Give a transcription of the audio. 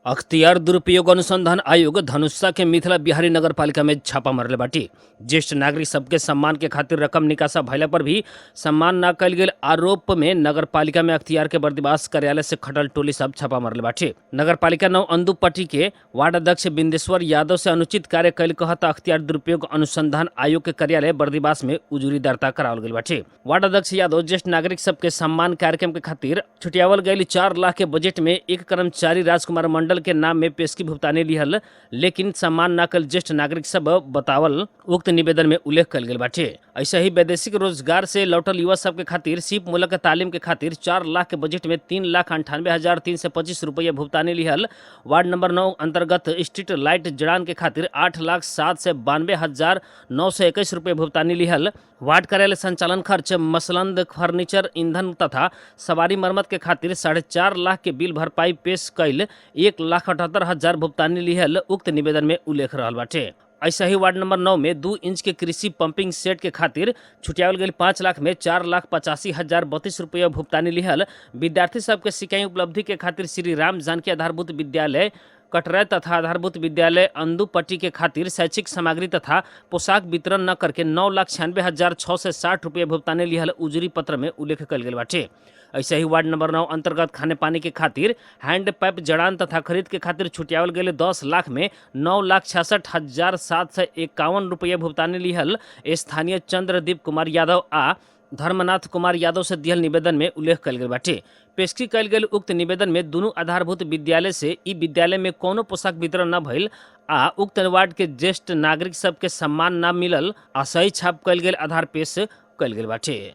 अख्तियार दुरुपयोग अनुसंधान आयोग धनुषा के मिथिला बिहारी नगर पालिका में छापा मारले बाटी। ज्येष्ठ नागरिक सबके सम्मान के खातिर रकम निकासा भइला पर भी सम्मान न कल गेल आरोप में नगर पालिका में अख्तियार के बर्दिवास कार्यालय से खटल टोली सब छापा मारले बाटी। नगर पालिका 9 अंदुपट्टी के वार्ड अध्यक्ष बिंदेश्वर यादव से अनुचित कार्य कैल कहत अख्तियार दुरुपयोग अनुसंधान आयोग के कार्यालय बर्दिवास में उजूरी दर्ता करावल गेल बाटे। वार्ड अध्यक्ष यादव ज्येष्ठ नागरिक सबके सम्मान कार्यक्रम के खातिर छुटियावल गईल 4 लाख के बजट में एक कर्मचारी राजकुमार मंडल के नाम में पेशगी भुगतानी लिहल, लेकिन सम्मान न कल ज्येष्ठ नागरिक सब बतावल उक्त निवेदन में उल्लेख कल गेल बाटे। ऐसे ही वैदेशिक रोजगार से लौटल युवा सबके खातिर सिप मूलक तालीम के खातिर 4 लाख के बजट में 3,98,325 रुपया भुगतानी लिहल। वार्ड नंबर 9 अंतर्गत स्ट्रीट लाइट जड़ान के खातिर 8,792,921 रुपये भुगतानी लिहल। वार्ड कार्यालय संचालन खर्च, मसलंद, फर्नीचर, ईंधन तथा सवारी मरम्मत के खातिर 4.5 लाख के बिल भरपाई पेश कैल 1,78,000 भुगतानी लिहल उक्त निवेदन में उल्लेख रहल बाटे। ऐसे ही वार्ड नंबर 9 में 2 इंच के कृषि पंपिंग सेट के खातिर छुटियावल गेल 5 लाख में 4,85,032 रुपया भुगतानी लिहल। विद्यार्थी सबके सिंचाई उपलब्धि के खातिर श्री राम जानकी आधारभूत विद्यालय कटरा तथा आधारभूत विद्यालय अंदुपट्टी के खातिर शैक्षिक सामग्री तथा पोशाक वितरण न करके 9,96,660 रुपया भुगतानी लिहल उजुरी पत्र में उल्लेख कल गेल बाटे। ऐसे ही वार्ड नंबर 9 अंतर्गत खाने पानी के खातिर हैंड पाइप जड़ान तथा खरीद के खातिर छुटियावल गेल 10 लाख में 9,66,751 रुपया भुगतानी लिहल स्थानीय चंद्रदीप कुमार यादव आ धर्मनाथ कुमार यादव से दिहल निवेदन में उल्लेख कल गेल बाटे। पेशकी कल गेल उक्त निवेदन में दुनू आधारभूत विद्यालय से ई विद्यालय में कोनो पोशाक वितरण न भइल आ उक्त वार्ड के ज्येष्ठ नागरिक सबके सम्मान न मिलल आ सही छाप कल गेल आधार पेश कल गेल बाटे।